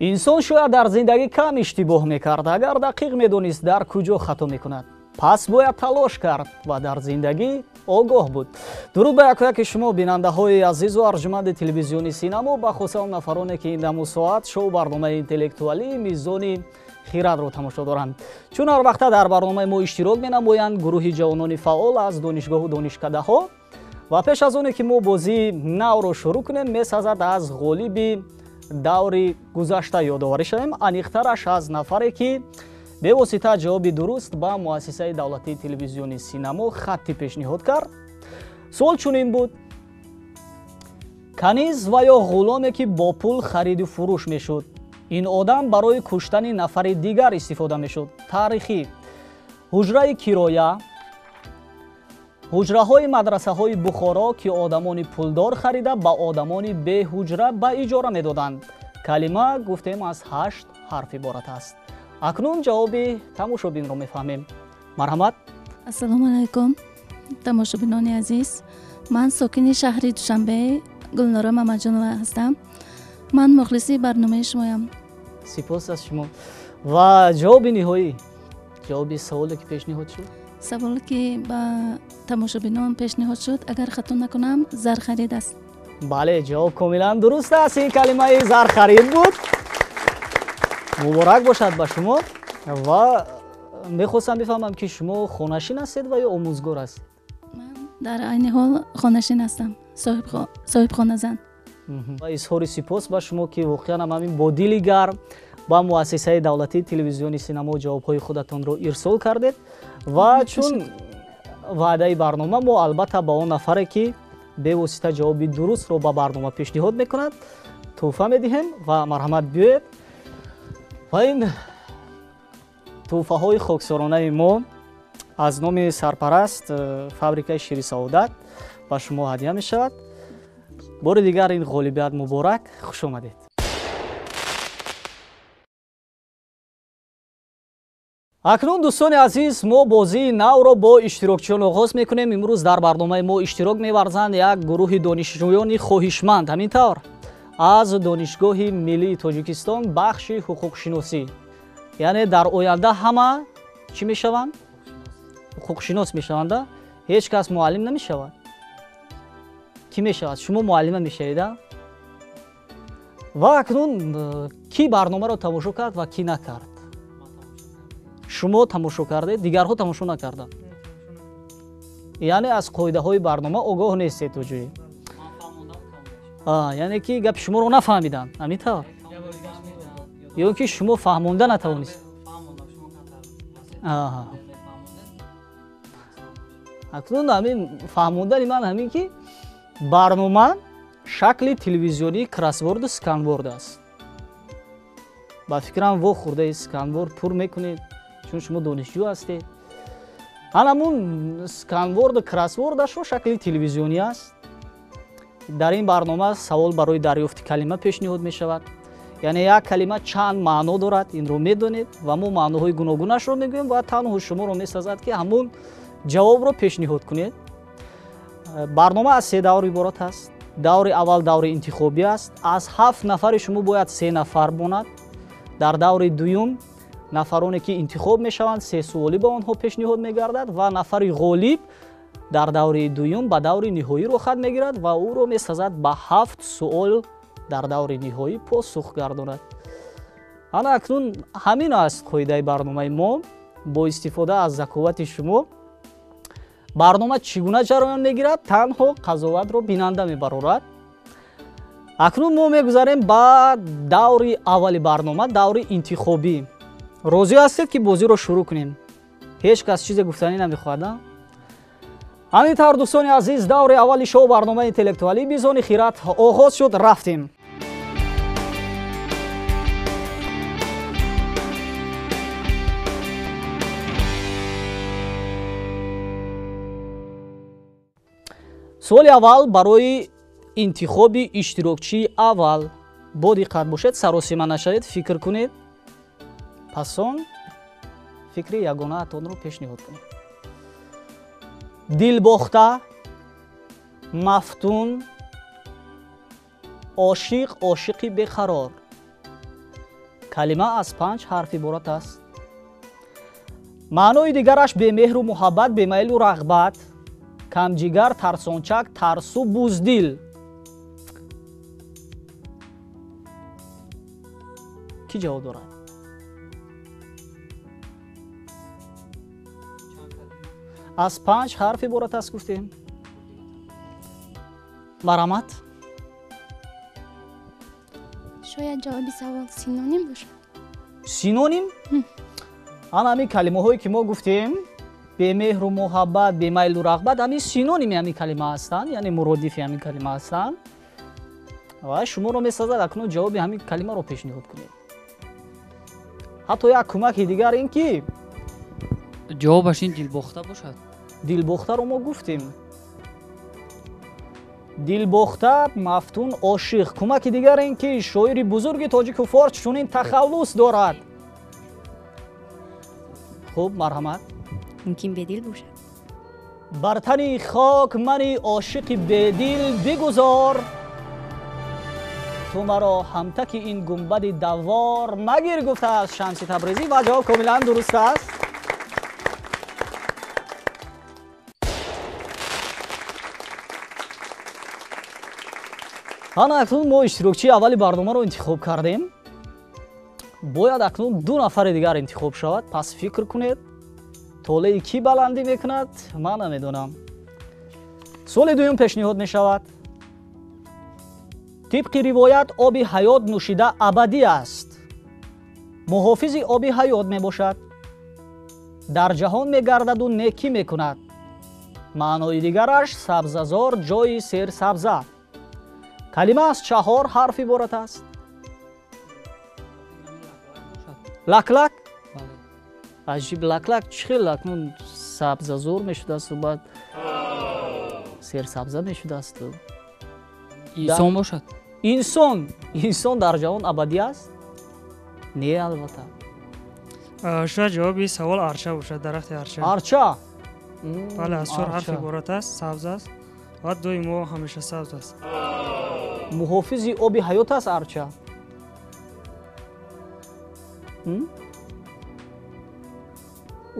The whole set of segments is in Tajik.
Инсон шояд дар зиндагӣ кам иштибоҳ мекард, агар дақиқ медонист дар куҷо хато мекунад. Пас бояд талош кард ва дар зиндагӣ огоҳ буд. Дуруд ба якояки шумо, бинандаҳои азизу арҷуманди телевизиони Синамо, бахусус он нафароне ки ин даму соат шоу барномаи интеллектуалии Мизони хирадро тамошо доранд. Чун ҳар вақта дар барномаи мо иштирок менамоянд гурӯҳи ҷавонони фаъол аз донишгоҳу донишкадаҳо. Ва пеш аз оне ки мо бозии навро шурӯъ кунем, месазад аз ғолиби даври гузашта ёдоварӣ шавем, аниқтараш аз нафаре ки бевосита ҷавоби дуруст ба муассисаи давлатии телевизиони Синамо хатти пешниҳод кард. Суол чунин буд: каниз ва ё ғуломе ки бо пул хариду фурӯш мешуд. Ин одам барои куштани нафари дигар истифода мешуд. Таърихӣ: ҳуҷраи кироя, ҳуҷраҳои мадрасаҳои Бухоро ки одамони пулдор харида ба одамони беҳуҷра ба иҷора медоданд. Калима гуфтем аз 8 ҳарф иборат аст. Акнун ҷавоби тамошобинро мефаҳмем. Марҳамат. Ассалому алайкум, тамошобинони азиз. Ман сокини шаҳри Душанбе Гулнора Мамаҷонова ҳастам. Ман мухлиси барномаи шумоям. Сипос аз шумо. Ва ҷавоби ниҳоӣ, ҷавоби саволе ки пешниҳод шуд? Саволе ки ба тамошобинон пешниҳод шуд, агар хато накунам, зархарид аст. Бале, ҷавоб комилан дуруст аст. Ин калимаи зархарид буд. Муборак бошад ба шумо. Ва мехостам бифаҳмам ки шумо хонашин ҳастед ва ё омӯзгор ҳастед? Ман дар айни ҳол хонашин ҳастам, соҳибхоназан. Ва изҳори сипос ба шумо ки воқеан ҳам ҳамин бо дили гарм ба муассисаи давлатии телевизиони Синамо ҷавобҳои худатонро ирсол кардед. Ва чун ваъдаи барнома, мо албатта ба он нафаре ки бевосита ҷавоби дурустро ба барнома пешниҳод мекунад тӯҳфа медиҳем. Ва марҳамат, биёед. Ва ин тӯҳфаҳои хоксоронаи мо аз номи сарпараст фабрикаи шири саодат ба шумо ҳадя мешавад. Бори дигар ин ғолибият муборак, хуш омадед. Акнун дӯстони азиз, мо бозии навро бо иштирокчиён оғоз мекунем. Имрӯз дар барномаи мо иштирок меварзанд як гурӯҳи донишҷӯёни хоҳишманд, ҳамин тавр аз Донишгоҳи миллии Тоҷикистон, бахши ҳуқуқшиносӣ. Яъне дар оянда ҳама чӣ мешаванд? Ҳуқуқшинос мешаванд. Ҳеҷ кас муаллим намешавад. Кӣ мешавад? Шумо муаллима мешавед? Ва акнун кӣ барномаро тамошо кард ва кӣ накард? Шумо тамошо кардед, дигарҳо тамошо накарданд. Яъне аз қоидаҳои барнома огоҳ нестед то ҷое. Яъне ки гапи шуморо нафаҳмиданд, ҳамин тавр? Ё ки шумо фаҳмонда натавонист? Акнун ҳамин фаҳмондани ман ҳамин ки барнома шакли телевизионии кроссворду сканворд аст. Ба фикрам во хӯрдаи сканворд пур мекунед, чун шумо донишҷӯ ҳастед. Ҳанамун сканворду кроссвордашро шакли телевизионӣ аст. Дар ин барнома савол барои дарёфти калима пешниҳод мешавад. Яъне як калима чанд маъно дорад, инро медонед ва мо маъноҳои гуногунашро мегӯем ва танҳо шуморо месазад ки ҳамун ҷавобро пешниҳод кунед. Барнома аз 3 давр иборат аст. Даври аввал даври интихобӣ аст. Аз 7 нафари шумо бояд 3 нафар монад. Дар даври дуюм нафароне ки интихоб мешаванд, 3 суолӣ ба онҳо пешниҳод мегардад ва нафари ғолиб дар даври дуюм ба даври ниҳоӣ роҳхат мегирад ва ӯро месазад ба 7 суол дар даври ниҳоӣ посух гардонад. Ана акнун ҳамин аст қоидаи барномаи мо. Бо истифода аз заковати шумо барнома чӣ гуна ҷараён мегирад, танҳо қазоватро бинанда мебарорад. Акнун мо мегузарем ба даври аввали барнома, даври интихобӣ. Розӣ ҳастед ки бозиро шурӯъ кунем? Ҳеҷ кас чизе гуфтанӣ намехоҳад, на? Ҳамин тавр дӯстони азиз, даври аввали шоу барномаи интеллектуалии Мизони хират оғоз шуд. Рафтем. Суоли аввал барои интихоби иштирокчии аввал. Бо диққат бошед, саросима нашавед, фикр кунед, пас он фикри ягонаатонро пешниҳод кунед. Дилбохта, мафтун, ошиқ, ошиқи беқарор. Калима аз 5 ҳарф иборат аст. Маънои дигараш бемеҳру муҳаббат, бемайлу рағбат, камҷигар, тарсончак, тарсу, буздил. Кӣ ҷавоб дорад? Аз 5 ҳарф иборат аст гуфтем. Марҳамат. Шояд ҷавоби савол синоним бошад. Синоним? Ана ҳамин калимаҳое ки мо гуфтем, бемеҳру муҳаббат, бемайлу рағбат, ҳамин синоними ҳамин калима ҳастанд, яъне муродифи ҳамин калима ҳастанд. Ва шуморо месазад акнун ҷавоби ҳамин калимаро пешниҳод кунед. Ҳатто як кӯмаки дигар ин ки ҷавобаш ин дилбохта бошад. Дилбохтаро мо гуфтем. Дилбохта, мафтун, ошиқ. Кӯмаки дигар ин ки шоири бузурги тоҷику форс чунин тахаллус дорад. Хуб, марҳамат. Мумкин бедил бошад. Бар тани хок мани ошиқи бедил бигузор, ту маро ҳамтаки ин гунбади давор магир, гуфтааст Шамси Табрезӣ ва ҷавоб комилан дуруст аст. Ана акнун мо иштирокчии аввали барномаро интихоб кардем. Бояд акнун 2 нафари дигар интихоб шавад. Пас фикр кунед, толеи кӣ баландӣ мекунад, ман намедонам. Суоли дуюм пешниҳод мешавад. Тибқи ривоят оби ҳаёт нӯшида абадӣ аст. Муҳофизи оби ҳаёт мебошад. Дар ҷаҳон мегардаду некӣ мекунад. Маънои дигараш сабзазор, ҷои серсабза. Калима аз 4 ҳарф иборат аст. Лаклак? Аҷиб, лаклак чӣ хел акнун сабзазор мешудасту баъд серсабза мешудасту? Инсон бошад. Инсон. Инсон дар ҷаҳон абадӣ аст? Не, албатта. Шояд ҷавоби савол арча бошад, дарахти арча. Арча? Бале, аз 4 ҳарф иборат аст, сабз аст ва доимо ҳамеша сабз аст. Муҳофизи оби ҳаёт аст арча?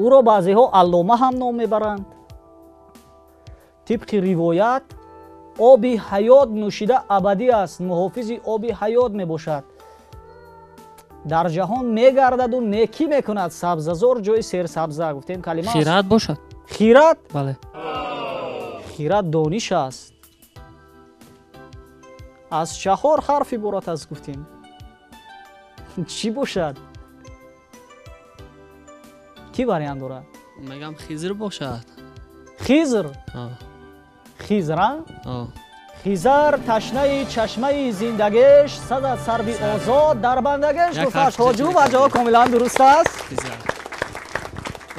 Ӯро баъзеҳо аллома ҳам ном мебаранд. Тибқи ривоят оби ҳаёт нӯшида абадӣ аст, муҳофизи оби ҳаёт мебошад. Дар ҷаҳон мегардаду некӣ мекунад. Сабзазор, ҷои серсабза. Гуфтем калима хират бошад. Хират? Бале. Хират дониш аст. Аз 4 ҳарф иборат аст гуфтем. Чӣ бошад? Кӣ вариант дорад? Мегам хизр бошад. Хизр? Хизр, а? Хизр ташнаи чашмаи зиндагиш, садад сарви озод дар бандагиш, гуфтааст Ҳоҷу ва ҷавоб комилан дуруст аст.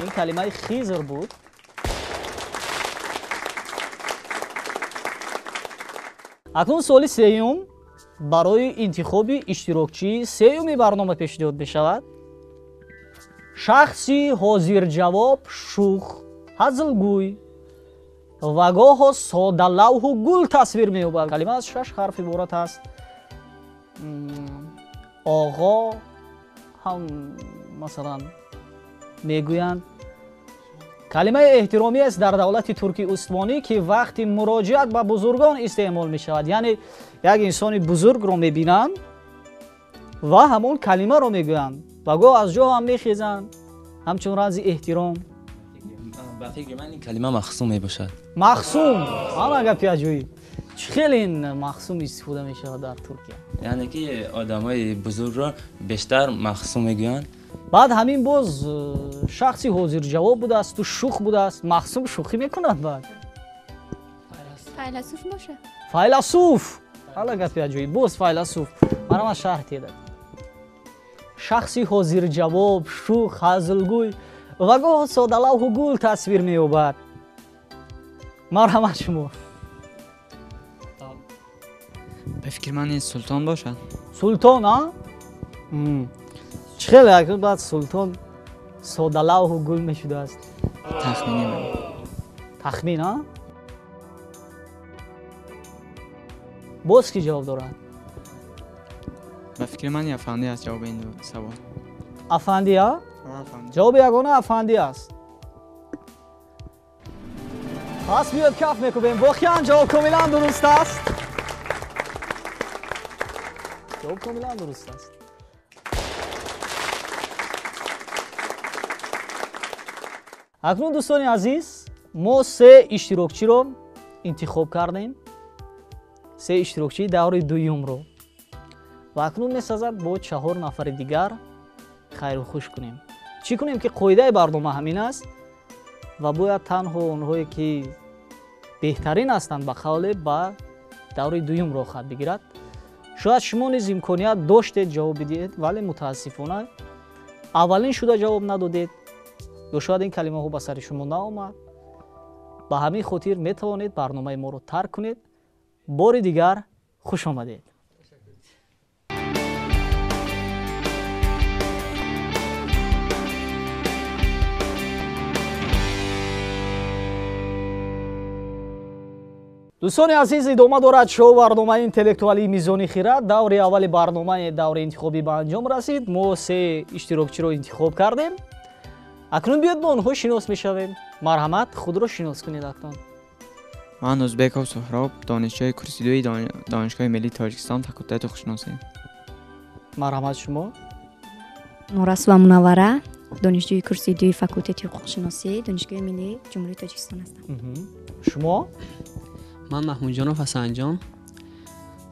Ин калимаи хизр буд. Акнун суоли сеюм барои интихоби иштирокчии сеюми барнома пешниҳод мешавад. Шахси ҳозирҷавоб, шух, ҳазлгӯй ва гоҳо содалавҳу гул тасвир меёбад. Калима аз 6 ҳарф иборат аст. Оғо ҳам масалан мегӯянд. Калимаи эҳтиромӣ аст дар давлати Турки Усмонӣ, ки вақти муроҷиат ба бузургон истеъмол мешавад. Яъне як инсони бузургро мебинанд ва ҳамон калимаро мегӯянд ва гоҳ аз ҷо ҳам мехезанд, ҳамчун рамзи эҳтиром. Ба фикри ман ин калима махсум мебошад. Махсум? Ана гапи аҷоиб. Чӣ хел ин махсум истифода мешавад дар Туркия? Яъне ки одамои бузургро бештар махсум мегӯянд. Баъд ҳамин боз шахси ҳозирҷавоб будааст, ту шух будааст. Махсум шӯхӣ мекунад баъд? Файласуф бошад. Файласуф? Ҳала гапи аҷоиб. Боз файласуф. Марама шарҳ диҳад. Шахси ҳозирҷавоб, шух, ҳазлгӯй ва гоҳ содалавҳу гул тасвир меёбад. Марҳамат шумо. Ба фикри ман ин султон бошад. Султон, а? Чӣ хеле акнун баъд султон содалавҳу гул мешудааст? Тахмини ман. Тахмин, а? Боз кӣ ҷавоб дорад? Ба фикри ман афандӣ аст ҷавоби ин савол. Афандӣ, а? Ҷавоби ягона афандӣ аст. Пас биёд каф мекубем. Воқеан ҷавоб комилан дуруст аст. Ҷавоб комилан дуруст аст. Акнун дӯстони азиз, мо се иштирокчиро интихоб кардем. Се иштирокчии даври дуюмро. Ва акнун месазад бо 4 нафари дигар хайру хуш кунем. Чӣ кунем ки қоидаи барнома ҳамин аст ва бояд танҳо онҳое ки беҳтарин ҳастанд ба қавле ба даври дуюм роҳхат бигирад. Шояд шумо низ имконият доштед ҷавоб бидиҳед, вале мутаассифона аввалин шуда ҷавоб надодед ё шояд ин калимаҳо ба сари шумо наомад. Ба ҳамин хотир метавонед барномаи моро тарк кунед. Бори дигар хуш омадед. Дӯстони азиз, идома дорад шоу барномаи интеллектуалии Мизони Хирад. Даври аввали барномаи даври интихобӣ ба анҷом расид. Мо се иштирокчиро интихоб кардем. Акнун биёд бо онҳо шинос мешавем. Марҳамат, худро шинос кунед акнун. Ман Узбеков Суҳроб, донишҷӯи курси дуи Донишгоҳи миллии Тоҷикистон, факултети ҳуқуқшиносӣ. Марҳамат, шумо? Нурасова Мунаввара, донишҷӯи курси дуи факултети ҳуқуқшиносӣ, Донишгоҳи миллии Ҷумҳурии Тоҷикистон ҳастам. Шумо? Ман Маҳмудҷонов Ҳасанҷон,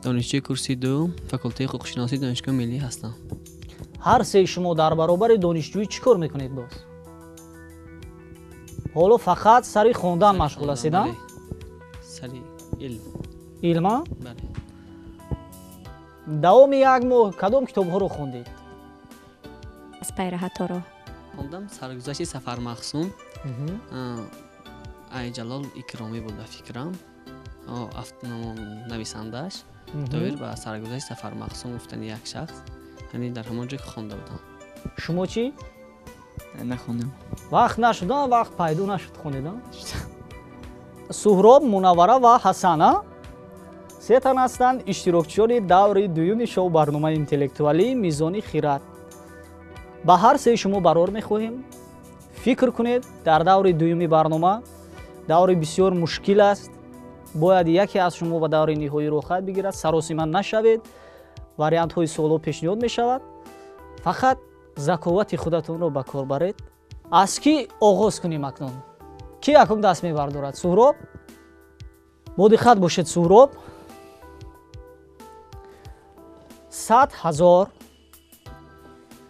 донишҷӯи курси 2 факултети ҳуқуқшиносии Донишгоҳи миллӣ ҳастам. Ҳар сеи шумо дар баробари донишҷӯӣ чӣ кор мекунед боз? Ҳоло фақат сари хондан машғул ҳастед, а? Сари илм. Илм, а? Бале. Давоми як моҳ кадом китобҳоро хондед? Аз пайраҳаторо. Хондам Саргузашти Сафар Мақсум, Айҷалол Икромӣ буд ба фикрам. Нависандааш доир ба саргузашти Сафар Мақсум гуфтани як шахс, яъне дар ҳамон ҷой хонда будам. Шумо чӣ? Нахондам. Вақт нашуд, вақт пайдо нашуд хонедам. Суҳроб, Мунаввара ва Ҳасана се тан ҳастанд иштирокчиёни даври дуюми шоу барномаи интеллектуалии Мизони Хирад. Ба ҳар сеи шумо барор мехоҳем. Фикр кунед, дар даври дуюми барнома даври бисёр мушкил аст. Бояд яке аз шумо ба даври ниҳоӣ роҳхат бигирад. Саросима нашавед. Вариантҳои суолҳо пешниҳод мешавад. Фақат заковати худатонро ба кор баред. Аз кӣ оғоз кунем акнун? Кӣ якум даст мебардорад? Суҳроб? Бо диққат бошед, Суҳроб. 100 000,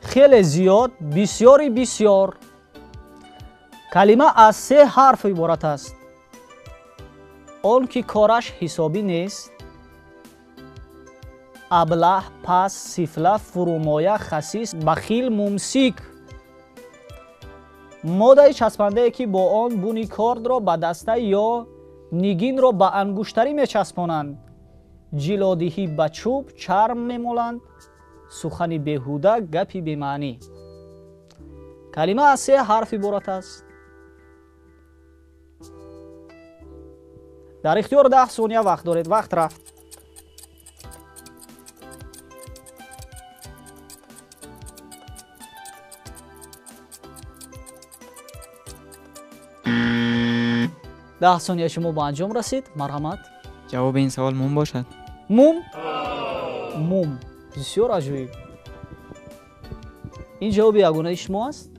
хеле зиёд, бисёри бисёр. Калима аз 3 ҳарф иборат аст. Он ки кораш ҳисобӣ нест. Аблаҳ, пас, сифла, фурӯмоя, хасис, бахил, мумсик. Модаи часпандае ки бо он буни кордро ба даста ё нигинро ба ангуштарӣ мечаспонанд. Ҷилодиҳӣ ба чӯб, чарм мемоланд. Сухани беҳуда, гапи бемаънӣ. Калима аз 3 ҳарф иборат аст. Дар ихтиёр 10 сония вақт доред. Вақт рафт. Даҳ сония шумо ба анҷом расид. Марҳамат. Ҷавоби ин савол мум бошад. Мум? Мум. Бисёр аҷоиб. Ин ҷавоби ягонаи шумо аст?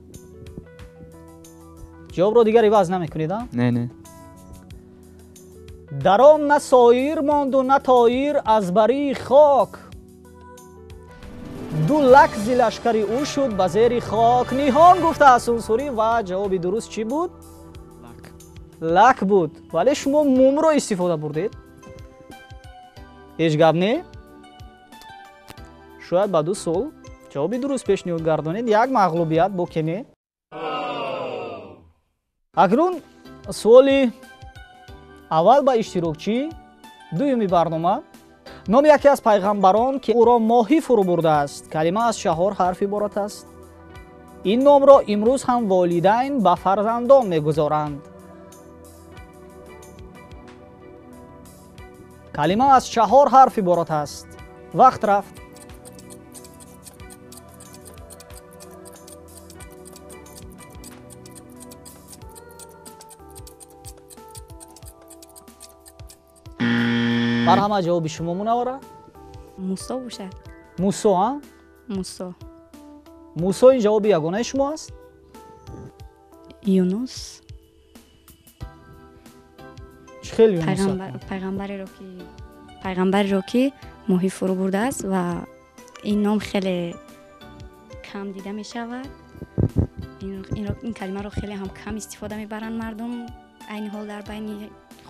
Ҷавобро дигар иваз намекунед, а? Не, не. Дар он на соир монду на тоир аз барии хок. 2 лак зи лашкари ӯ шуд ба зери хок. Ниҳон гуфтааст Унсурӣ. Ва ҷавоби дуруст чӣ буд? Лак буд. Вале шумо мумро истифода бурдед. Ҳеҷ гап не. Шояд ба 2 сол ҷавоби дуруст пешниҳод гардонед. Як мағлубият боке не. Акнун суоли аввал ба иштирокчӣ дуюми барнома. Номи яке аз пайғамбарон ки ӯро моҳӣ фурӯ бурдааст. Калима аз 4 ҳарф иборат аст. Ин номро имрӯз ҳам волидайн ба фарзандон мегузоранд. Калима аз 4 ҳарф иборат аст. Вақт рафт. Марҳамат, ҷавоби шумо, Мунаввара? Мусо бошад. Мусо, а? Мусо. Мусо ин ҷавоби ягонаи шумо аст? Юнус. Чӣ хел Юнус? Пайғамбареро ки моҳӣ фурӯ бурдааст ва ин ном хеле кам дида мешавад. Ин калимаро хеле ҳам кам истифода мебаранд мардум айни ҳол дар байни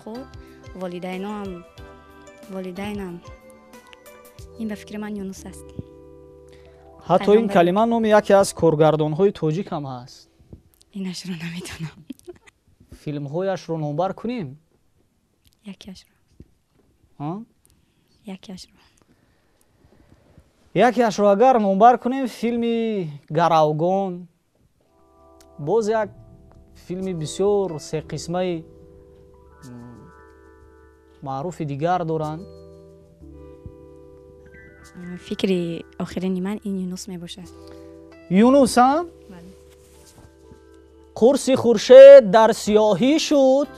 худ, волидайнам. Ин ба фикри ман Юнус аст. Ҳатто ин калима номи яке аз коргардонҳои тоҷик ҳам ҳаст. Инашро намедонам. Филмҳояшро номбар кунем? Якеашро. Якеашро. Якеашро агар номбар кунем, филми Гаравгон, боз як филми бисёр сеқисмаи маъруфи дигар доранд. Фикри охирини ман ин Юнус мебошад. Юнус, а? Қурси хуршед дар сиёҳӣ шуд,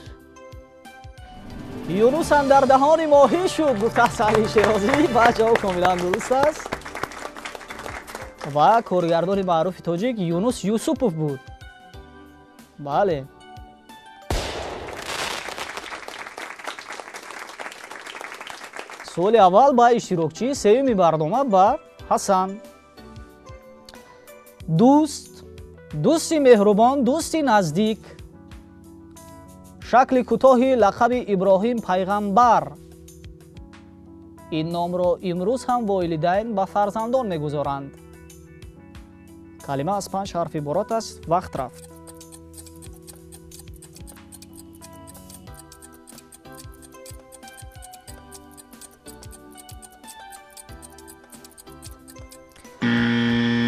Юнусам дар даҳони моҳӣ шуд, гуфтааст Али Шерозӣ ва ҷавоб комилан дуруст аст. Ва коргардони маъруфи тоҷик Юнус Юсупов буд. Бале. Суоли аввал ба иштирокчии сеюми барнома, ба Ҳасан. Дӯст, дӯсти меҳрубон, дӯсти наздик. Шакли кӯтоҳи лақаби Иброҳим пайғамбар. Ин номро имрӯз ҳам волидайн ба фарзандон мегузоранд. Калима аз 5 ҳарф иборат аст. Вақт рафт.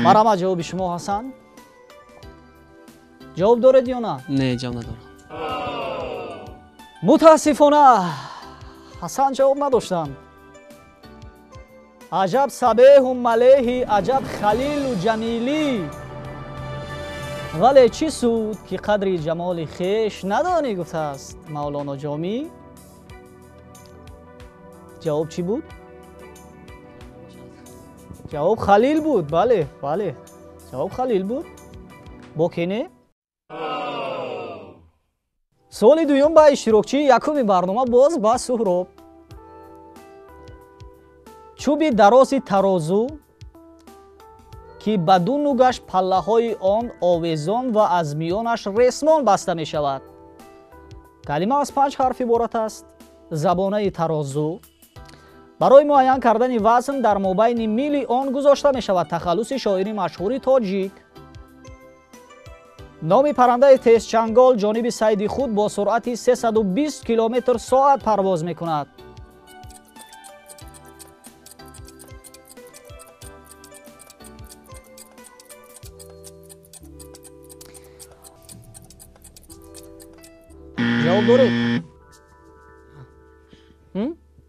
Марҳамат, ҷавоби шумо, Ҳасан? Ҷавоб доред ё на? Не, ҷавоб надорам. Мутаассифона, Ҳасан ҷавоб надоштанд. Аҷаб сабеҳу малеҳи, аҷаб халилу ҷамилӣ, вале чӣ суд ки қадри ҷамоли хеш надонӣ, гуфтааст Мавлоно Ҷомӣ. Ҷавоб чӣ буд? Ҷавоб Халил буд. Бале, бале, ҷавоб Халил буд. Боке не? Суоли дуюм ба иштирокчии якуми барнома, боз ба Суҳроб. Чӯби дарози тарозу, ки ба ду нугаш паллаҳои он овезон ва аз миёнаш ресмон баста мешавад. Калима аз 5 ҳарф иборат аст. Забонаи тарозу барои муайян кардани вазн дар мобайни мили он гузошта мешавад. Тахаллуси шоири машҳури тоҷик. Номи паррандаи тезчангол ҷониби сайди худ бо суръати 320 километр соат парвоз мекунад. Ҷавоб доред?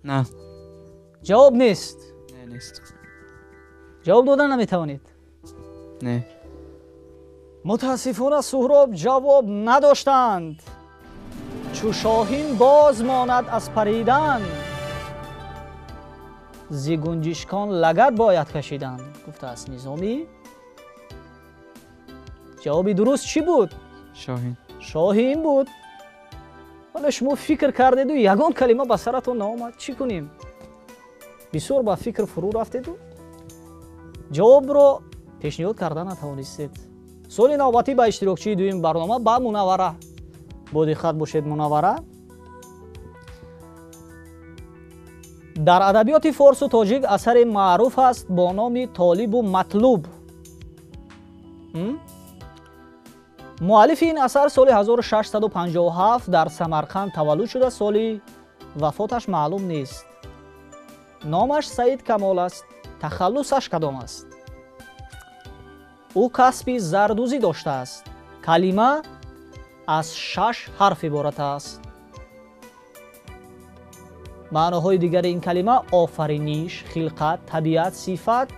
На. Ҷавоб нест? Не, нест. Ҷавоб дода наметавонед? Не. Мутаассифона, Суҳроб ҷавоб надоштанд. Чу шоҳин боз монад аз паридан, зи гунҷишкон лагат бояд кашидан, гуфтааст Низомӣ. Ҷавоби дуруст чӣ буд? Шоҳин. Шоҳин буд. Вале шумо фикр кардеду ягон калима ба саратон наомад. Чӣ кунем? Бисёр ба фикр фурӯ рафтеду ҷавобро пешниҳод карда натавонистед. Суоли навбатӣ ба иштирокчии дуюми барнома, ба Мунаввара. Бо диққат бошед, Мунаввара. Дар адабиёти форсу тоҷик асари маъруф аст бо номи Толибу матлуб. Муаллифи ин асар соли 1657 дар Самарқанд таваллуд шуда, соли вафоташ маълум нест. Номаш Саид Камол аст. Тахаллусаш кадом аст? Ӯ касби зардӯзӣ доштааст. Калима аз 6 ҳарф иборат аст. Маъноҳои дигари ин калима офариниш, хилқат, табиат, сифат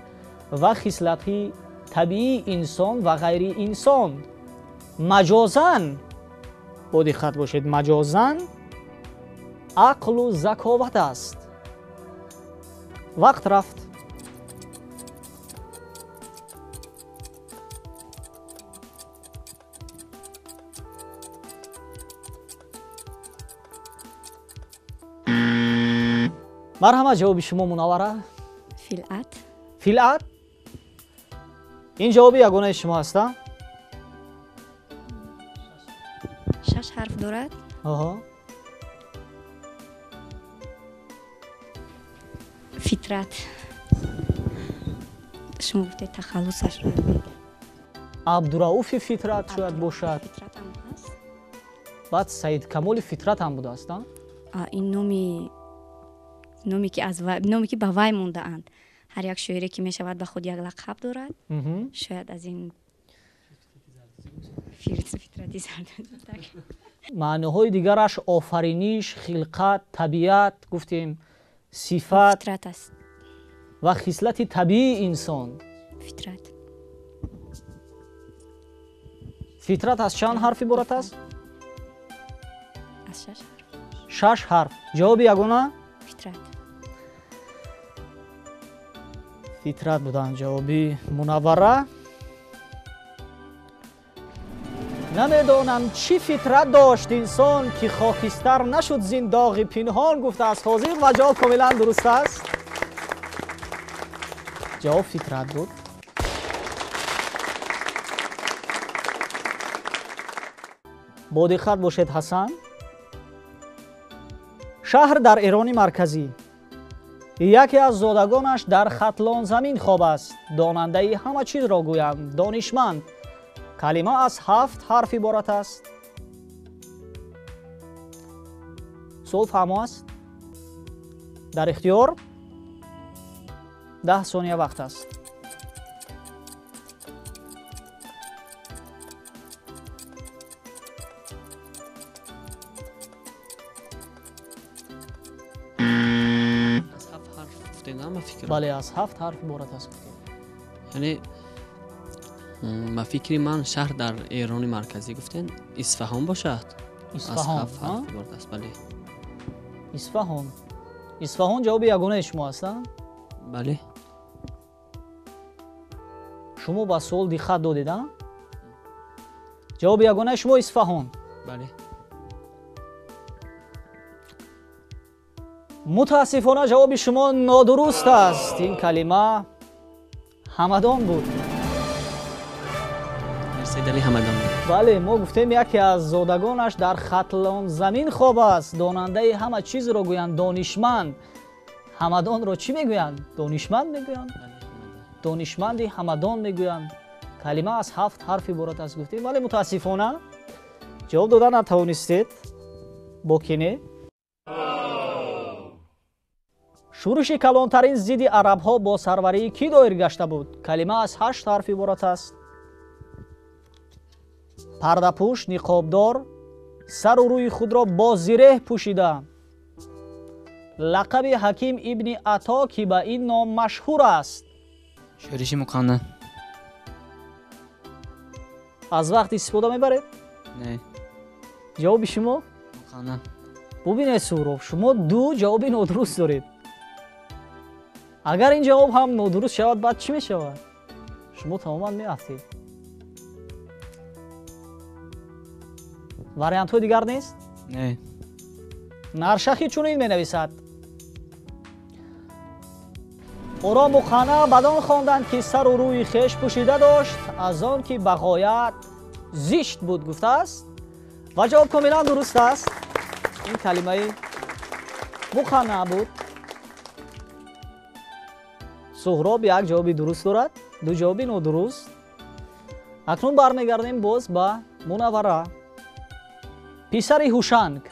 ва хислати табиии инсон ва ғайри инсон. Маҷозан, бо диққат бошед, маҷозан ақлу заковат аст. Вақт рафт. Марҳамат, ҷавоби шумо, Мунаввара? Филъат. Филъат? Ин ҷавоби ягонаи шумо аст, а? Шаш ҳарф дорад. Оҳо. Фитрат. Шумо гуфтед тахаллусашро. Абдурауфи Фитрат шояд бошад. Фитратам ҳаст. Баъд Саид Камоли Фитрат ҳам будааст, а? Ин номи ки аз номе ки ба вай мондаанд. Ҳар як шоире ки мешавад, ба худ як лақаб дорад. Шояд аз ин фитрати Зардушт. Маъноҳои дигараш офариниш, хилқат, табиат гуфтем, сифат. Фитрат аст. Ва хислати табиии инсон. Фитрат. Фитрат аз чанд ҳарф иборат аст? Аз шаш ҳарф. Шаш ҳарф. Ҷавоби ягона? Фитрат. Фитрат буданд ҷавоби Мунаввара. Намедонам чӣ фитрат дошт инсон, ки хокистар нашуд зин доғи пинҳон, гуфтааст ҳозир ва ҷавоб комилан дуруст аст. Ҷавоб фитрат буд. Бо диққат бошед, Ҳасан. Шаҳр дар Эрони марказӣ. Яке аз зодагонаш дар Хатлон замин хоб аст. Донандаи ҳама чизро гӯянд, донишманд. Калима аз ҳафт ҳарф иборат аст. Суол фаҳмо аст? Дар ихтиёр 10 сония вақт аст. Аз ҳафт ҳарф гуфтед, ба фикрам? Бале, аз ҳафт ҳарф иборат аст гуфтем. Яъне ба фикри ман шаҳр дар Эрони марказӣ гуфтен, Исфаҳон бошад. Исфаҳон, аз ҳафт ҳарф иборат аст, бале. Исфаҳон. Исфаҳон ҷавоби ягонаи шумо аст, а? Бале. Шумо ба суол диққат додед, а? Ҷавоби ягонаи шумо Исфаҳон. Бале. Мутаассифона, ҷавоби шумо нодуруст аст. Ин калима Ҳамадон буд. Сайдали Ҳамадон. Бале, мо гуфтем яке аз зодагонаш дар Хатлон замин хоб аст. Донандаи ҳама чизро гӯянд, донишманд. Ҳамадонро чӣ мегӯянд? Донишманд мегӯянд. Донишманди Ҳамадон мегӯянд. Калима аз ҳафт ҳарф иборат аст гуфтем, вале мутаассифона ҷавоб дода натавонистед. Бо кине? Шӯриши калонтарин зидди арабҳо бо сарварии кӣ доир гашта буд? Калима аз ҳашт ҳарф иборат аст. Пардапӯш, ниқобдор, сару рӯи худро бо зиреҳ пӯшида. Лақаби Ҳаким ибни Ато, ки ба ин ном машҳур аст. Шӯриши Муқанна. Аз вақт истифода мебаред? Не. Ҷавоби шумо? Муқанна. Бубинед, Суҳроб, шумо ду ҷавоби нодуруст доред. Агар ин ҷавоб ҳам нодуруст шавад, баъд чӣ мешавад? Шумо тамоман меафтед. Вариантҳои дигар нест? Не. Наршахӣ чунин менависад: ӯро Муқанна бадон хонданд, ки сару рӯи хеш пӯшида дошт, аз он ки ба ғоят зишт буд, гуфтааст ва ҷавоб комилан дуруст аст. Ин калимаи Муқанна буд. Суҳроб як ҷавоби дуруст дорад, ду ҷавоби нодуруст. Акнун бармегардем боз ба Мунаввара. Писари Ҳушанг.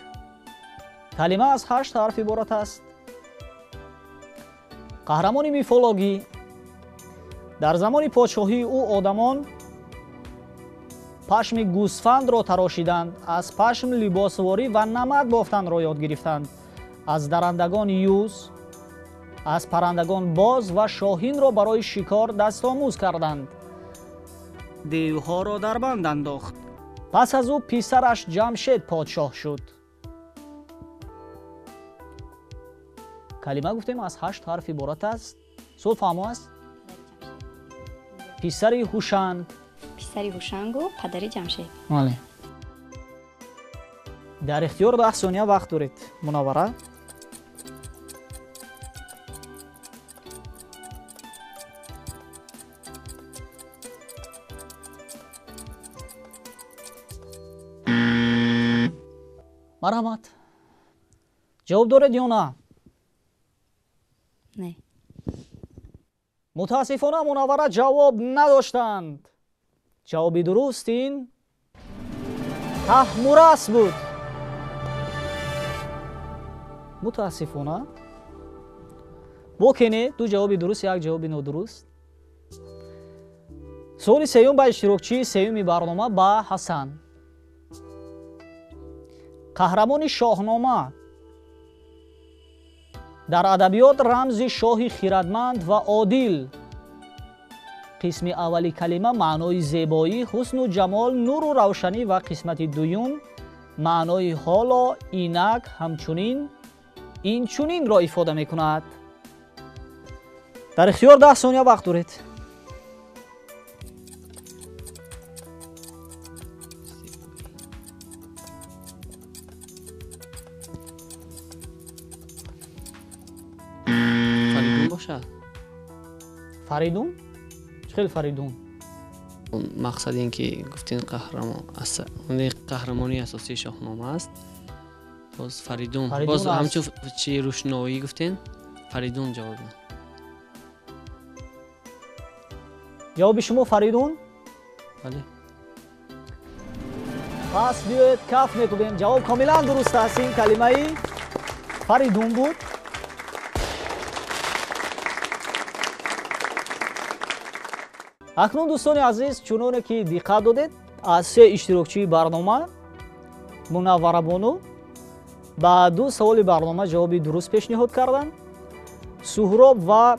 Калима аз ҳашт ҳарф иборат аст. Қаҳрамони мифологӣ. Дар замони подшоҳии ӯ одамон пашми гӯсфандро тарошиданд, аз пашм либосворӣ ва намад бофтанро ёд гирифтанд. Аз дарандагон юз, аз паррандагон боз ва шоҳинро барои шикор дастомӯз карданд. Девҳоро дар банд андохт. Пас аз ӯ писараш Ҷамшед подшоҳ шуд. Калима гуфтем аз 8 ҳарф иборат аст. Суол фаҳмо аст? Писари Ҳушанг. Писари Ҳушангу падари Ҷамшед. Бале. Дар ихтиёр 10 сония вақт доред, Мунаввара. Марҳамат. Ҷавоб доред ё на? Не. Мутаассифона Мунаввара ҷавоб надоштанд. Ҷавоби дуруст ин Таҳмурас буд. Мутаассифона бокене ду ҷавоби дуруст, як ҷавоби нодуруст. Суоли сеюм ба иштирокчии сеюми барнома, ба Ҳасан. Қаҳрамони Шоҳнома дар адабиёт рамзи шоҳи хирадманд ва одил. Қисми аввали калима маънои зебоӣ, ҳусну ҷамол, нуру равшанӣ ва қисмати дуюм маънои ҳоло, инак, ҳамчунин, инчунинро ифода мекунад. Дар ихтиёр 10 сония вақт доред. Фаридун бошад? Фаридун? Чӣ хел Фаридун? Мақсад ин ки гуфтин қаҳрамони асосии Шоҳнома аст. Боз Фаридун. Боз ҳамчун чи рӯшноӣ гуфтин? Фаридун ҷавоб. Ҷавоби шумо Фаридун? Бале. Пас биёед каф мекубем. Ҷавоб комилан дуруст аст. Ин калимаи Фаридун буд. Акнун дӯстони азиз, чуноне ки диққат додед, аз се иштирокчии барнома Мунавварабону ба ду саволи барнома ҷавоби дуруст пешниҳод карданд. Суҳроб ва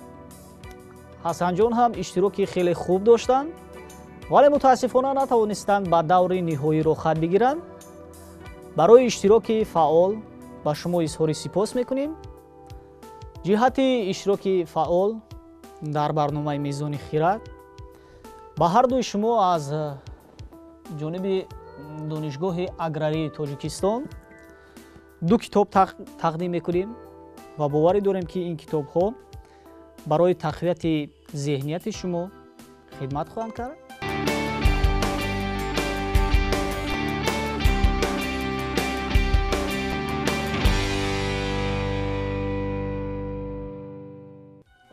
Ҳасанҷон ҳам иштироки хеле хуб доштанд, вале мутаассифона натавонистанд ба даври ниҳоӣ роҳхат бигиранд. Барои иштироки фаъол ба шумо изҳори сипос мекунем. Ҷиҳати иштироки фаъол дар барномаи Мезони Хирад ба ҳар дуи шумо аз ҷониби Донишгоҳи аграрии Тоҷикистон ду китоб тақдим мекунем ва боварӣ дорем, ки ин китобҳо барои тақвияти зеҳнияти шумо хидмат хоҳанд кард.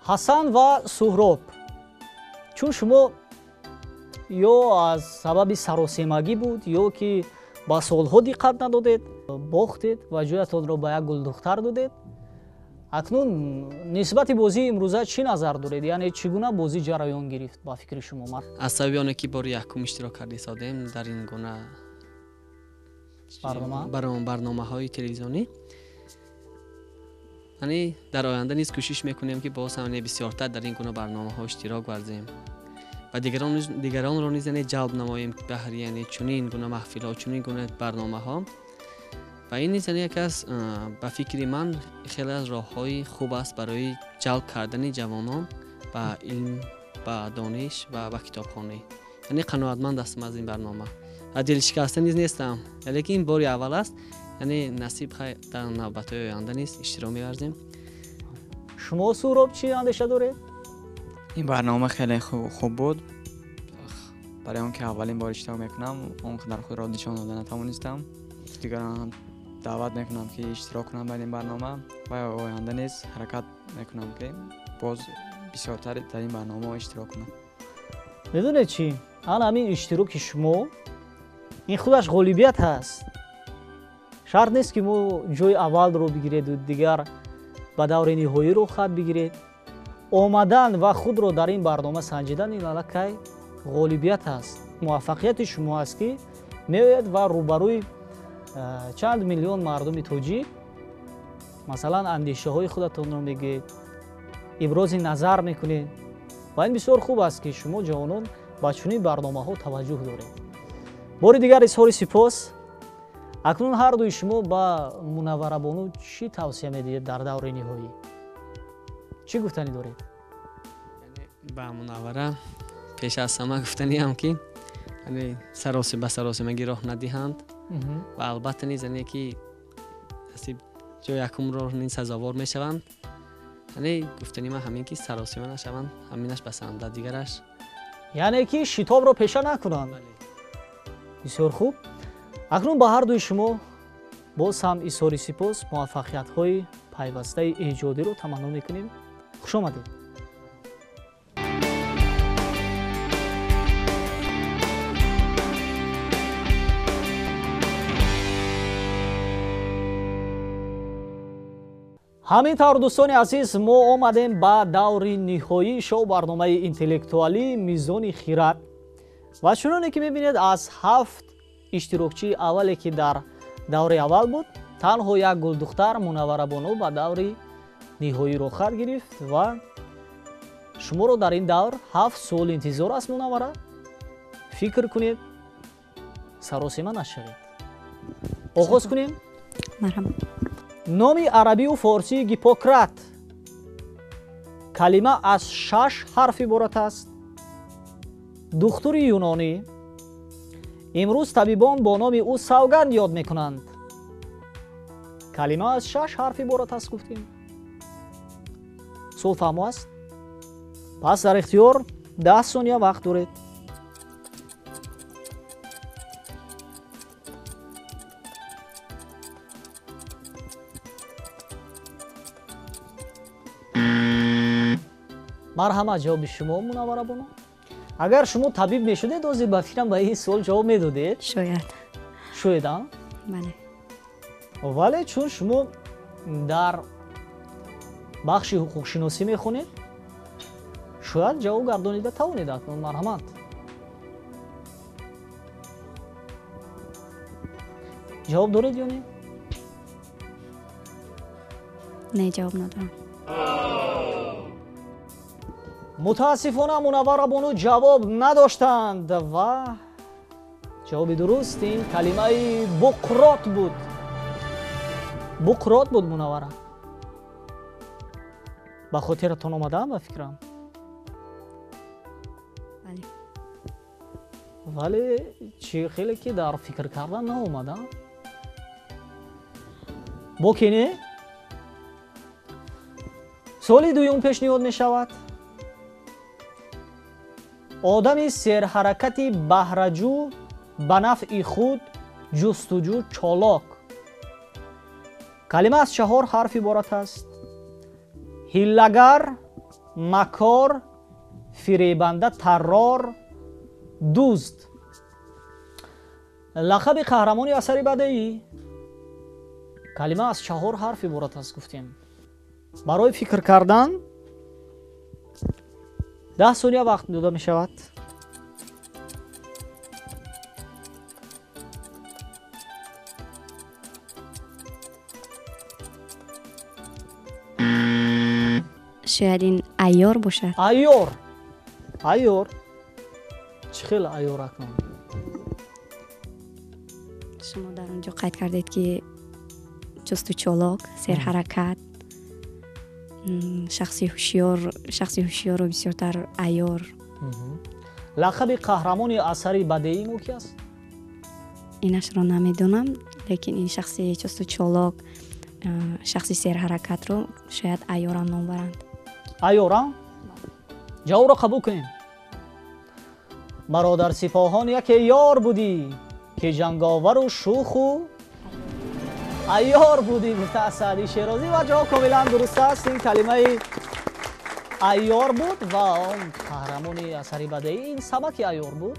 Ҳасан ва Суҳроб, чун шумо ё аз сабаби саросемагӣ буд, ё ки ба суолҳо диққат надодед, бохтед ва ҷоятонро ба як гулдухтар додед. Акнун нисбати бозии имрӯза чӣ назар доред? Яъне чӣ гуна бозӣ ҷараён гирифт ба фикри шумо? Аз сабаби оне ки бори якум иштирок карда истодем дар ин гуна барномаҳои телевизионӣ, яъне дар оянда низ кӯшиш мекунем, ки боз ҳам бисёртар дар ин гуна барномаҳо иштирок варзем ва дигаронро низ ҷалб намоем баҳри яъне чунин гуна маҳфилҳо, чунин гуна барномаҳо. Ва ин низ яке аз ба фикри ман хеле аз роҳҳои хуб аст барои ҷалб кардани ҷавонон ба илм, ба дониш ва ба китобхонӣ. Яъне қаноатманд ҳастам аз ин барнома ва дилшикаста низ нестам, лекин ин бори аввал аст. Яъне насиб дар навбатҳои оянда низ иштирок меварзем. Шумо Суҳроб чӣ андеша доред? Ин барнома хеле хуб буд. Барои он ки аввалин бор иштирок мекунам, он қадар худро нишон дода натавонистам. Дигарон даъват мекунам, ки иштирок кунам дар ин барнома ва оянда низ ҳаракат мекунам, ки боз бисёртар дар ин барнома иштирок кунам. Медонед чӣ? Ана ҳамин иштироки шумо ин худаш ғолибият ҳаст. Шарт нест, ки мо ҷои аввалро бигиреду дигар ба даври ниҳоӣ роҳхат бигиред. Омадан ва худро дар ин барнома санҷидан ин аллакай ғолибият аст. Муваффақияти шумо аст, ки меояд ва рӯбарӯи чанд миллион мардуми тоҷик масалан андешаҳои худатонро мегӯед, ибрози назар мекунед ва ин бисёр хуб аст, ки шумо ҷавонон ба чунин барномаҳо таваҷҷӯҳ доред. Бори дигар изҳори сипос. Акнун ҳар дуи шумо ба Мунавварабону чӣ тавсия медиҳед дар даври ниҳоӣ? Чӣ гуфтанӣ доред? Ба Мунаввара пеш аз ҳама гуфтаниам, ки ба саросимагӣ роҳ надиҳанд ва албатта низ яъне ки ҷои якумро низ сазовор мешаванд. Яъне гуфтани ман ҳамин, ки саросима нашаванд, ҳаминаш басанда, дигараш яъне ки шитобро пеша накунанд. Бисёр хуб. Акнун ба ҳар дуи шумо боз ҳам изҳори сипос, муваффақиятҳои пайвастаи эҷодиро таманно мекунем. Хуш омадед. Ҳамин тавр, дӯстони азиз, мо омадем ба даври ниҳоии шоу барномаи интеллектуалӣ «Мизони хират». Ва чуноне ки мебинед, аз 7 иштирокчии аввале, ки дар даври аввал буд, танҳо як гулдухтар Мунавварабону ба даври ниҳоӣ роҳхат гирифт ва шуморо дар ин давр 7 суол интизор аст. Мунаввара, фикр кунед, саросима нашавед. Оғоз кунем. Марҳамат. Номи арабию форсии Гиппократ. Калима аз 6 ҳарф иборат аст. Духтури юнонӣ. Имрӯз табибон бо номи ӯ савганд ёд мекунанд. Калима аз 6 ҳарф иборат аст, гуфтем. Суол фаҳмо аст? Пас дар ихтиёр 10 сония вақт доред. Марҳамат, ҷавоби шумо, Мунавварабону. Агар шумо табиб мешудед, ҳозир ба фикрам ба ин суол ҷавоб медодед. Шояд. Шояд, а? Бале. Вале чун шумо дар бахши ҳуқуқшиносӣ мехонед, шояд ҷавоб гардонида тавонед акнун. Марҳамат. Ҷавоб доред ё не? Не, ҷавоб надорам. Мутаассифона, Мунавварабону ҷавоб надоштанд ва ҷавоби дуруст ин калимаи буқрот буд. Буқрот буд, Мунаввара. Ба хотиратон омадаам, ба фикрам? Бале. Вале чӣ хеле ки дар фикр кардан наомадам. Боке не? Суоли дуюм пешниҳод мешавад. Одами серҳаракати баҳраҷӯ, ба нафъи худ ҷустуҷӯ, чолок. Калима аз 4 ҳарф иборат аст. Ҳиллагар, макор, фиребанда, таррор, дузд. Лақаби қаҳрамони асари бадеӣ. Калима аз 4 ҳарф иборат аст, гуфтем. Барои фикр кардан 10 сония вақт дода мешавад. Шояд ин айёр бошад. Айёр. Айёр. Чӣ хел айёр акнун? Шумо дар он ҷо қайд кардед, ки чусту чолок, серҳаракат, шахси ҳушёр, шахси ҳушёрро бисёртар айёр. Лақаби қаҳрамони асари бадеии мо ки аст? Инашро намедонам, лекин ин шахси чусту чолок, шахси серҳаракатро шояд айёрам ном баранд. Айёрам? Ҷавобро қабул кунем. Бародар сипоҳон яке ёр будӣ, ки ҷанговару шуху айёр будӣ, гуфта аз Саъди Шерозӣ ва ҷавоб комилан дуруст аст. Ин калимаи айёр буд ва он қаҳрамони асари бадеӣ ин самаки айёр буд.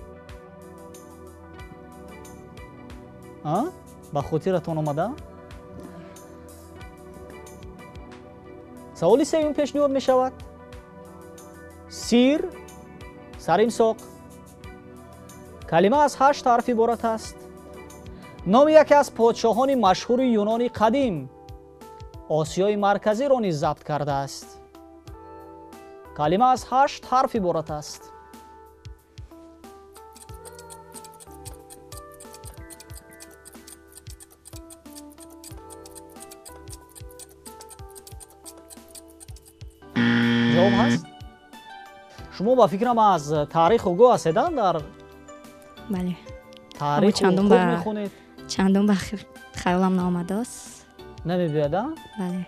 Ба хотиратон омада? Саволи сеюм пешниҳод мешавад. Сир, саримсоқ. Калима аз 8 ҳарф иборат аст. Номи яке аз подшоҳони машҳури Юнони қадим Осиёи Марказиро низ забт кардааст. Калима аз 8 ҳарф иборат аст. Ҷавоб ҳаст? Шумо ба фикрам аз таърих огоҳ ҳастед, дар бале. Таърих хуб мехонед? Чандон ба хаёлам наомадааст. Намебиёд, а? Бале.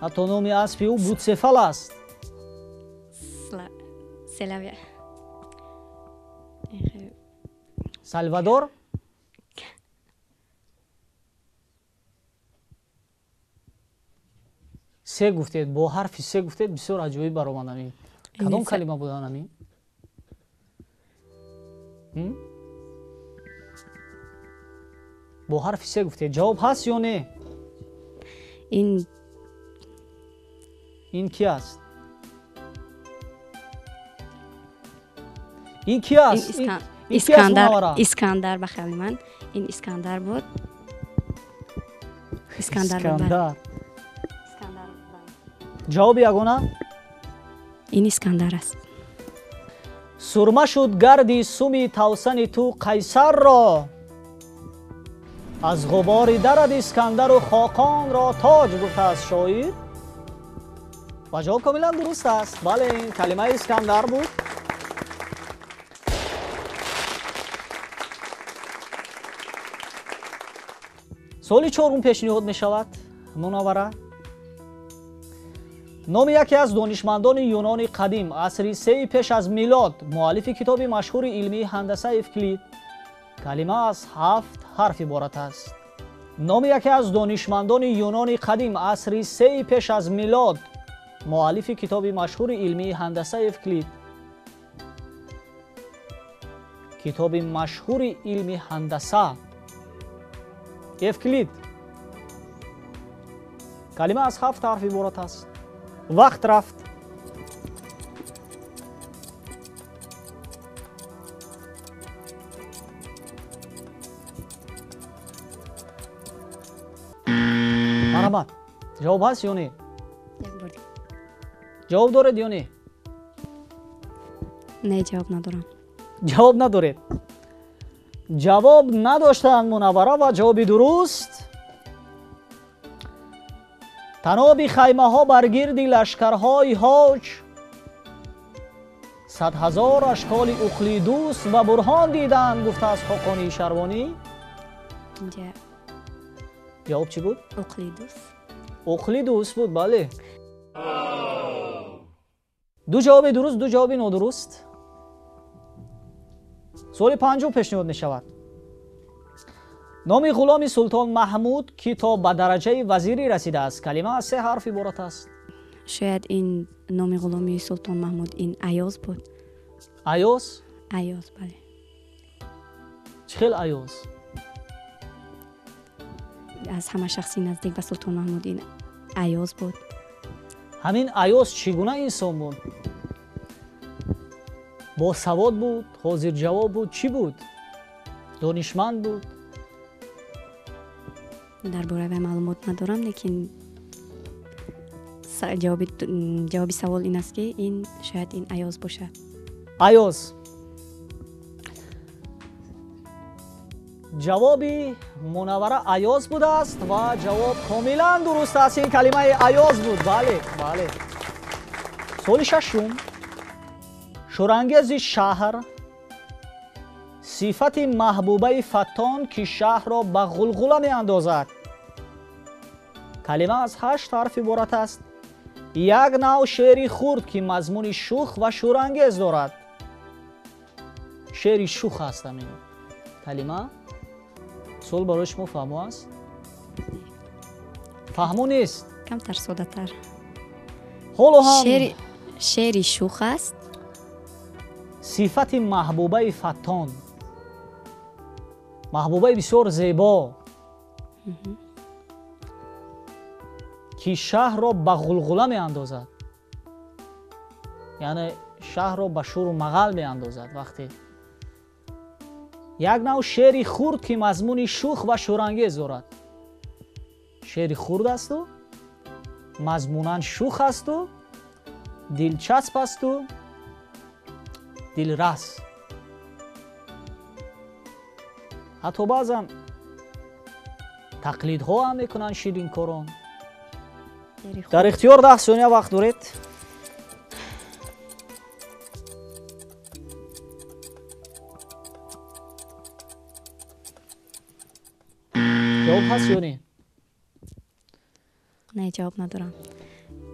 Ҳатто номи аспи ӯ Бутсефал аст. Селавия. Салвадор? Се гуфтед, бо ҳарфи се гуфтед, бисёр аҷоиб баромад ҳамин. Кадом калима будан ҳамин? Бо ҳарфи се гуфтед, ҷавоб ҳаст ё не? Ин ки аст? Ин ки аст? Искандар, ба хаёли ман ин Искандар буд. Искандар. Ҷавоби ягона? Ин Искандар аст. Сурма шуд гарди суми тавсани ту Қайсарро, аз ғубори дарад Искандару хоқонро тоҷ, гуфтааст шоир. Ва ҷавоб комилан дуруст аст. Бале, ин калимаи Искандар буд. Суоли чорум пешниҳод мешавад. Мунаввара. Номи яке аз донишмандони юнони қадим асри сеи пеш аз милод, муаллифи китоби машҳури илмии ҳандаса Евклид. Калима аз 7 ҳарф иборат аст. Номи яке аз донишмандони юнони қадим асри сеи пеш аз милод, муаллифи китоби машҳури илмии ҳандаса Евклид. Китоби машҳури илми ҳандаса Евклид. Калима аз 7 ҳарф иборат аст. Вақт рафт. Марҳамат, ҷавоб ҳаст ё не? Ҷавоб доред ё не? Не, ҷавоб надорам. Ҷавоб надоред. Ҷавоб надоштанд Мунаввара ва ҷавоби дуруст таноби хаймаҳо бар гирди лашкарҳои ҳоҷ, 100 000 ашколи уқлидус ва бурҳон диданд, гуфтааст Хоқонии Шарвонӣ. Ҷавоб чӣ буд? Уқлидус. Уқлидус буд, бале. Ду ҷавоби дуруст, ду ҷавоби нодуруст. Суоли панҷум пешниҳод мешавад. Номи ғуломи султон Маҳмуд, ки то ба дараҷаи вазирӣ расидааст. Калима аз 3 ҳарф иборат аст. Шояд ин номи ғуломи султон Маҳмуд ин Аёз буд. Аёз? Аёз, бале. Чӣ хел Аёз? Аз ҳама шахси наздик ба султон Маҳмуд ин Аёз буд. Ҳамин Аёз чӣ гуна инсон буд? Босавод буд, ҳозирҷавоб буд, чӣ буд? Донишманд буд? Дар бораи вай маълумот надорам, лекин ҷавоби савол ин аст, ки ин шояд ин Аёз бошад. Аёз. Ҷавоби Мунаввара Аёз будааст ва ҷавоб комилан дуруст аст. Ин калимаи Аёз буд. Бале, бале. Суоли шашум. Шӯрангези шаҳр, сифати маҳбубаи фаттон, ки шаҳрро ба ғулғула меандозад. Калима аз 8 ҳарф иборат аст. Як нав шеъри хурд, ки мазмуни шух ва шӯрангез дорад. Шеъри шух аст ҳамин калима. Суол барои шумо фаҳмо аст? Фаҳмо нест? Камтар соддатар. Ҳоло ҳам шеъри шух аст. Сифати маҳбубаи фаттон, маҳбубаи бисёр зебо, ки шаҳрро ба ғулғула меандозад, яъне шаҳрро ба шӯру мағал меандозад. Вақте як нав шеъри хурд, ки мазмуни шух ва шӯрангез дорад. Шеъри хурд асту мазмунан шух асту дилчасп асту дилрас. Ҳатто баъзан тақлидҳо ҳам мекунанд ширинкорон. Дар ихтиёр 10 сония вақт доред. Ҷавоб ҳаст ё не? Не, ҷавоб надорам.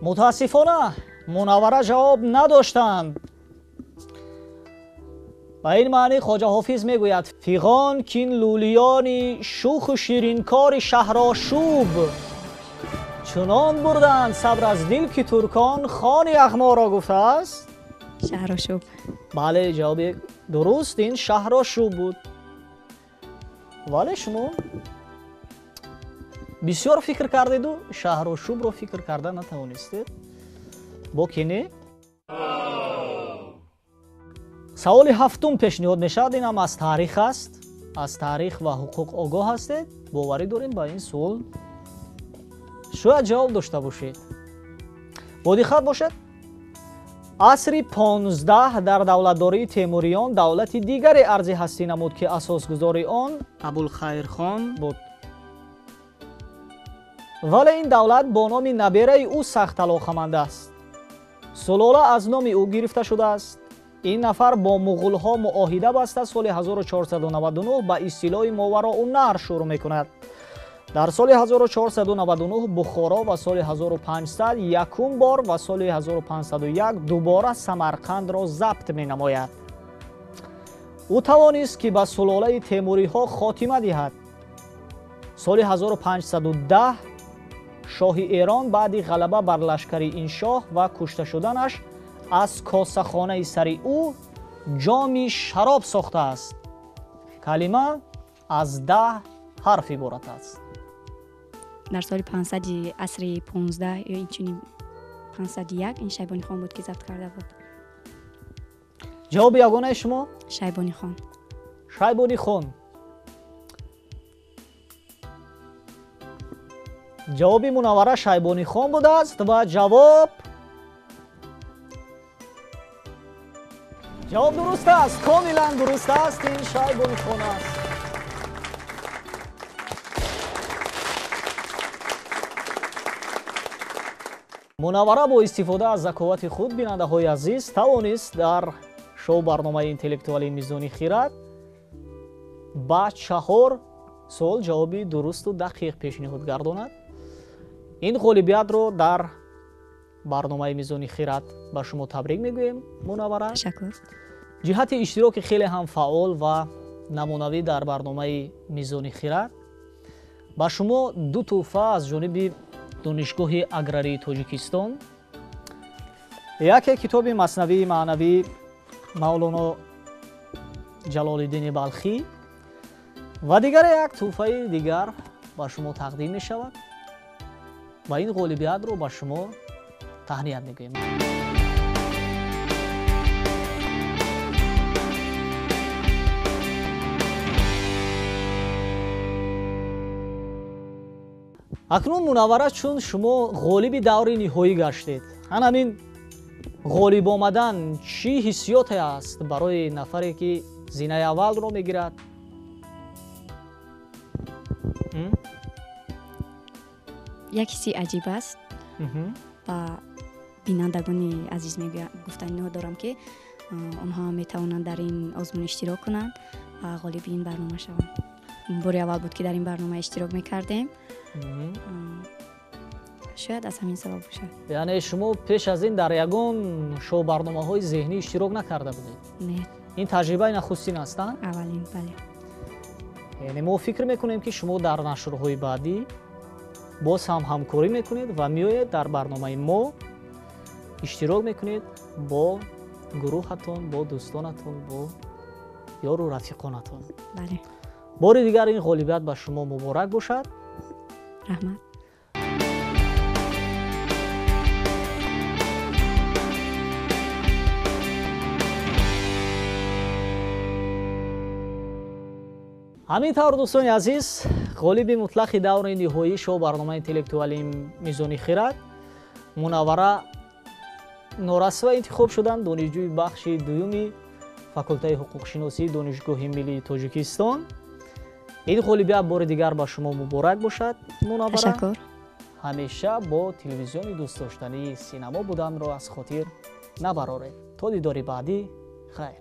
Мутаассифона, Мунаввара ҷавоб надоштанд. Ба ин маънӣ Хоҷа Ҳофиз мегӯяд: фиғон кин лӯлиёни шуху ширинкори шаҳрошӯб чунон бурданд сабр аз дил ки туркон хони яғморо гуфтааст. Шаҳрошӯб. Бале, ҷавоби дуруст ин шаҳрошӯб буд. Вале шумо бисёр фикр кардеду шаҳрошӯбро фикр карда натавонистед. Боке не? Саволи ҳафтум пешниҳод мешавад. Ин ҳам аз таърих аст. Аз таърих ва ҳуқуқ огоҳ ҳастед. Боварӣ дорем ба ин суол шояд ҷавоб дошта бошед. Бо диққат бошед. Асри 15 дар давлатдории Темуриён давлати дигаре арзи ҳастӣ намуд, ки асосгузори он Абулхайрхон буд. Вале ин давлат бо номи набераи ӯ сахт алоқаманд аст. Сулола аз номи ӯ гирифта шудааст. Ин нафар бо муғулҳо муоҳида баста соли 1499 ба истилои Мовароуннаҳр шурӯъ мекунад. Дар соли 1499 Бухоро ва соли 1500 якум бор ва соли 1501 дубора Самарқандро забт менамояд. Ӯ тавонист, ки ба сулолаи Темуриҳо хотима диҳад. Соли 1510 шоҳи Эрон баъди ғалаба бар лашкари ин шоҳ ва кушта шуданаш аз косахонаи сари ӯ ҷоми шароб сохтааст. Калима аз 10 ҳарф иборат аст. Дар соли 500 асри 15 ё инчунин 501 ин Шайбонихон буд, ки забт карда буд. Ҷавоби ягонаи шумо? Шайбонихон. Шайбонихон. Ҷавоби Мунаввара Шайбонихон будааст ва ҷавоб дуруст аст. Комилан дуруст аст. Ин Шайбонихон аст. Мунаввара бо истифода аз заковати худ, бинандаҳои азиз, тавонист дар шоу барномаи интеллектуалии Мизони Хирад ба 4 суол ҷавоби дурусту дақиқ пешниҳод гардонад. Ин ғолибиятро дар барномаи Мизони Хирад ба шумо табрик мегӯем, Мунаввара. Ташаккур. Ҷиҳати иштироки хеле ҳам фаъол ва намунавӣ дар барномаи Мизони Хирад ба шумо 2 тӯҳфа аз ҷониби Донишгоҳи аграрии Тоҷикистон. Яке китоби маснавии маънавӣ Мавлоно Ҷалолиддини Балхӣ ва дигаре як тӯҳфаи дигар ба шумо тақдим мешавад ва ин ғолибиятро ба шумо таҳният мегӯем. Акнун Мунаввара, чун шумо ғолиби даври ниҳоӣ гаштед, ҳамин ғолиб омадан чӣ ҳиссиёте аст барои нафаре, ки зинаи аввалро мегирад? Як ҳисси аҷиб аст. Ба бинандагони азиз гуфтаниҳо дорам, ки онҳо метавонанд дар ин озмун иштирок кунанд ва ғолиби ин барнома шаванд. Бори аввал буд, ки дар ин барнома иштирок мекардем. Шояд аз ҳамин сабаб бошад. Яъне шумо пеш аз ин дар ягон шоу барномаҳои зеҳнӣ иштирок накарда будед? Не. Ин таҷрибаи нахустин аст, а? Аввалин, бале. Яъне мо фикр мекунем, ки шумо дар нашрҳои баъдӣ боз ҳам ҳамкорӣ мекунед ва меоед дар барномаи мо иштирок мекунед бо гурӯҳатон, бо дӯстонатон, бо ёру рафиқонатон. Бале. Бори дигар ин ғолибият ба шумо муборак бошад. Раҳмат. Ҳамин тавр, дӯстони азиз, ғолиби мутлақи даври ниҳоии шоу барномаи интеллектуалии Мизони Хирад Мунаввара Норасова интихоб шуданд, донишҷӯи бахши дуюми факултаи ҳуқуқшиносии Донишгоҳи миллии Тоҷикистон. Ин ғолибият бори дигар ба шумо муборак бошад, Мунаввара. Ташаккур. Ҳамеша бо телевизиони дӯстдоштании Синамо буданро аз хотир набароред. То дидори баъдӣ, хайр.